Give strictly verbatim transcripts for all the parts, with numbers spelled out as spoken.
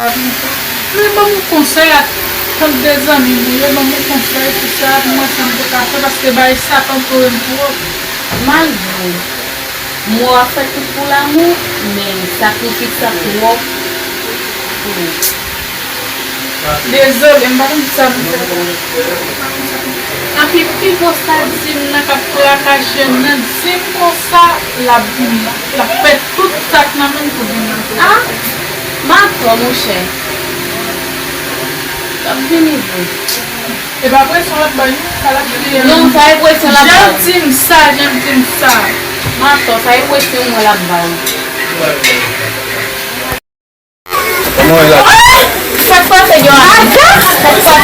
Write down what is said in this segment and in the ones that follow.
Men ban m yon konsèy ak tank de zanmi nou yo, ban m yon konsèy pou sa, pou mwen sa m te ka fè, paske bagay sa tanpore m twòp. Malgre mò a fè tout pou lanmou, men sakrifis sa twòp pou nou. Dezole, m pa konn sa pou fè. Anpi pi gwo sa di m nan k ap trakaje m nan, di m konsa, l ap vin, l ap fè tout sa k nan men l pou vin nan. Ah, m atò, monchè. L ap vini vre. E pa presyon l ap bay, non, sa l ap kriye. Non, pa e presyon l ap bay. Jan l di m sa, jan l di m sa. M atò, sa e presyon mwen l ap bay. Kòman w ye la? Sa k pase, Johan? Sa k pase?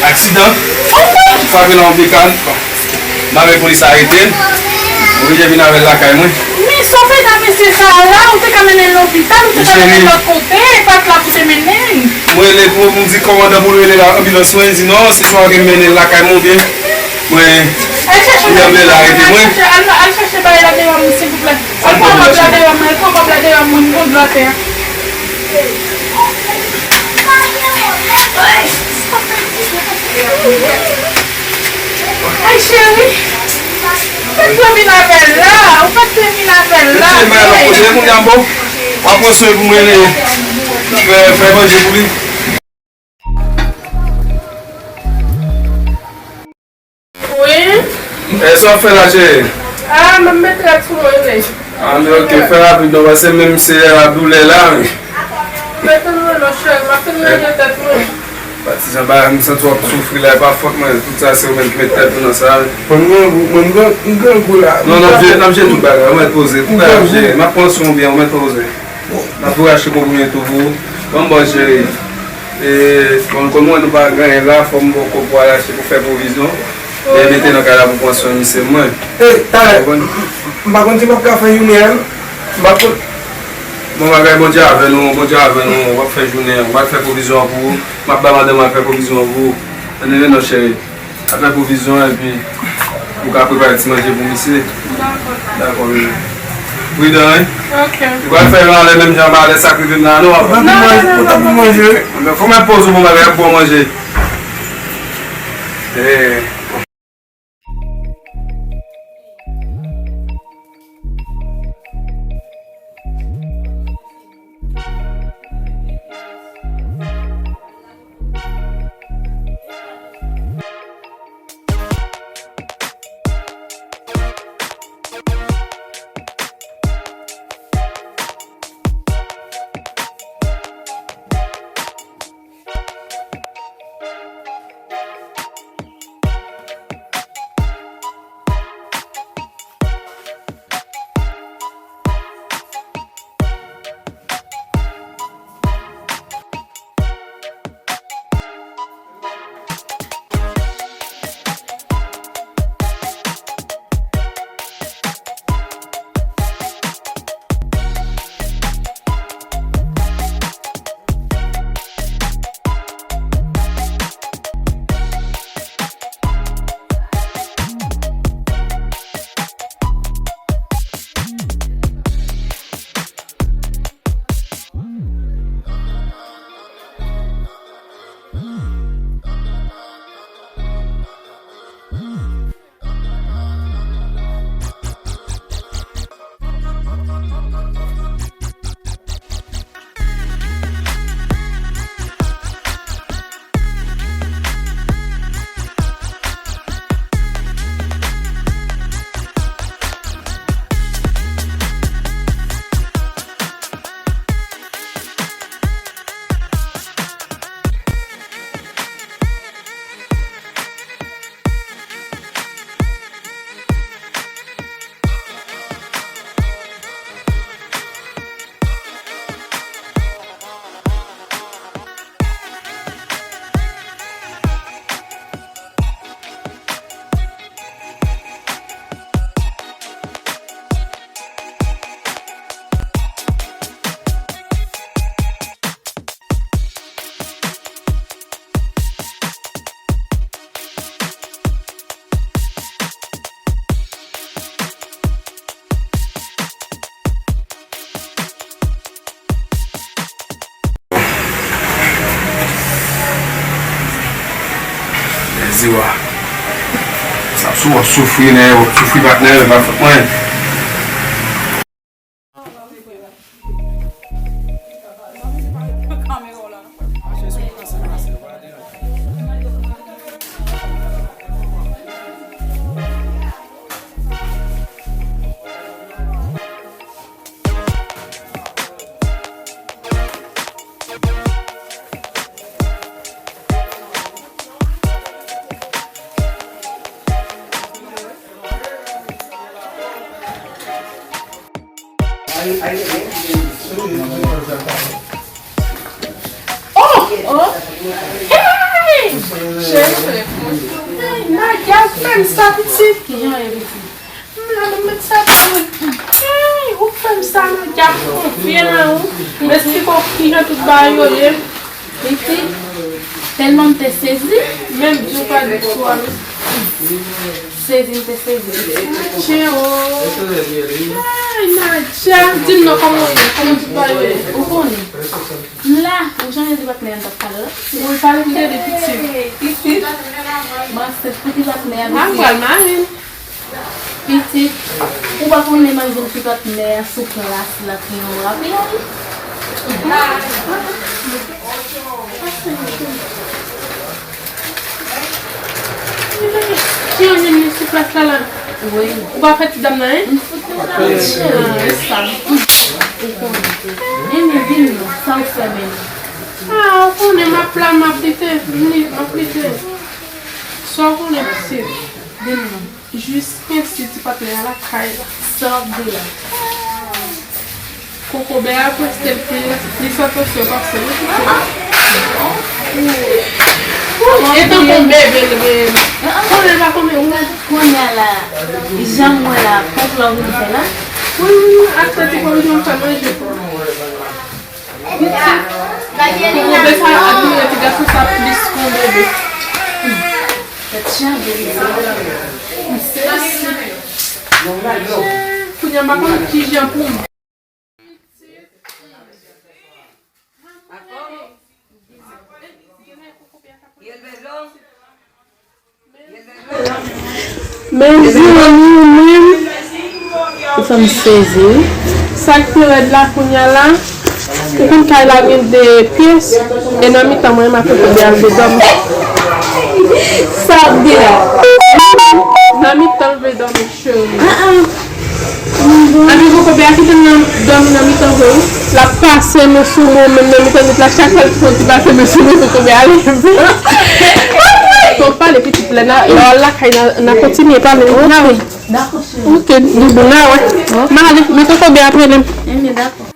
Aksidan? Frape nan yon bekàn. Bon. M avèk polis arete l. Oblije vin avè l lakay mwen. Men sa w fè ak mesye sa a la, ou te ka mennen l lopital, ou te ka mennen l lòt kote, e pa t la pou te mennen l. Mwen rele pou m di kòmandan pou l rele la, anbilans mwen, li di non, se swa w gen mennen l lakay mwen oubyen mwen, li anble l arete mwen. Al chache bagay la deyò m, silvouplè. Al pran kòb la deyò m, al pran kòb la deyò m, mwen m gon dlo atè a. Ay, cheri, ou pa t dwe vin avè l la, ou pa t dwe vin avè l la. Mete bay lòt kote, kounye a m bon. W ap pran swen pou mwen, fè, fè manje pou li. Wi. E sa w ap fè la, cheri? Ah, m ap met rad sou mwen, wi. Ah, men ok, fè rapid non, paske menm se la doulè la, wi. Mete mwen non, cheri, m ap fin ranje tèt mwen. Patizan, bagay m santi w ap soufri la, e pa fòt mwen, tout sa se ou menm ki met tèt ou nan sa, wi. Mwen, m grangou, mwen, m gran-, m grangou la. Non, n ap jere, n ap jere tout bagay, ou mèt poze, tout bagay ap jere, m ap pran swen w byen, ou mèt poze. N ap tou rache konprime tou pou ou. Ban m ba w, cheri. E, bon, kòm mwen nou pa gen anyen la, fò m ba w kòb pou al achte pou fè pwovizyon. E mete nan kay la pou pran swen misye mwen. E, talè, m pa konn si m ap ka fè jounen an, m pa konn. Bon bagay, Bondye avè nou, Bondye avè nou, w ap fè jounen an, m ap fè pwovizyon an pou ou, m ap ba madanm al fè pwovizyon an pou ou. Tande byen non, cheri. Al fè pwovizyon an epi ou ka prepare ti manje pou misye. Dakò. Dakò, bebe. Pridan, wi. Ok. Ou pral fè yon anlè menm jan malè sa k rive m nan, non, papa? Non, non, non, non. Fò mwen poze w bon bagay, ap bon manje. Eh. Yo a. Sa sou w ap soufri, nèg, w ap soufri, patnè, e pa fòt mwen. Oh! Oh! Hey! Cheri, hey, Nadia, fè m sa, pitit. Kijan w ye, pitit? M la, m met sa pou mwen. Hey, ou fè m sa, Nadia, m konfye nan ou. M esplike w kijan tout bagay yo ye. Pitit, tèlman m te sezi. Menm di w pa di swa. Sezi, m te sezi. Tcheo. Ay, Nadia, di m non, kòman w ye? Kòman tout bagay yo ye? Ou konnen. M la, ou sonje ti patnè a m t ap pale la? Wi, pale m de li, pitit. Pitit. Bon, se pou ti patnè a, pitit. M pral mare m. Pitit, ou pa konnen m al jwenn ti patnè a sou plas la, ki yon rapè a, wi. Ki yon moun sou plas la la? Wi. Ou pa fè ti dam nan, en? M fout nou la. Ah, e sa. Ou konnen. Enben, vin non, sa ou fè menm? Ah, ou konnen m ap la, m ap lite, m li, m ap lite. Sa ou konnen, pitit? Vin non. Jis pensi ti patnè a lakay la. Sa w ap di la? Kokobè a preste l pi, li san tansyon pase l wi. Etan kon bebe l gen. Konnen l pa konnen ou. Kounye a la, jan m wè la, konplo vin fè la. Wi, wi, wi, ak ti pwovijon m fè manje pou ou. Kokobè sa admire ti gason sa plis kon bebe. Tèt chaje li. Kounye a m pa konn kijan pou m. Mezanmi, ou menm, ou fè m sezi wi. Sa k pi rèd la kounye a la, ou konn kay la gen de pyès, e nan mitan mwen, m ap fè Kokobè al vle dòmi. Sa w ap di la? Nan mitan l vle dòmi, cheri. Anpi Kokobè a kite m nan, dòmi nan mitan vre wi. L ap pase men sou mwen, menm nan mitan nwit la, chak fwa l fè yon ti pase men sou mwen, Kokobè a leve. Fòk pale pitit lè n a, lè w al lakay, n a, n a kontinye pale. N a wè. Dakò, cheri. Ok, doudou, n a wè. M ale, men Kokobè ap rele m. Enben, dakò.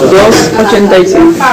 Dos ochenta y cinco.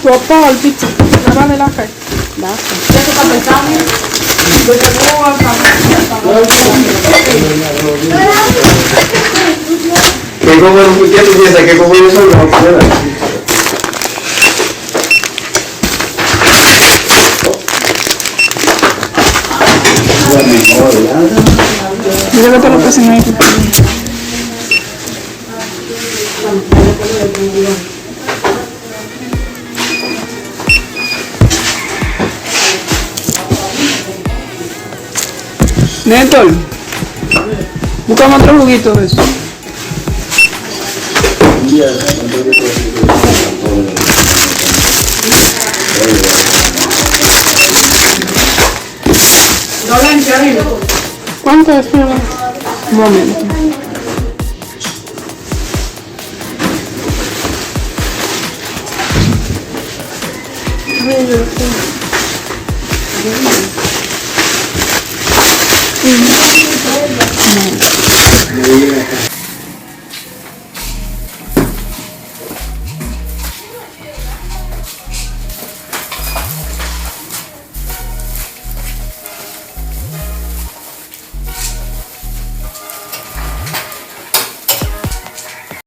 Twòp pawòl, pitit. N ap ale lakay. Dakò. Kèk konprann, kèk konprann sa, kèk konprann sa. Li rete lòt pèsonn nan ekip la. Mentol. Buscamos otro juguito de eso. ¿Cuánto es, mi amor? Un momento.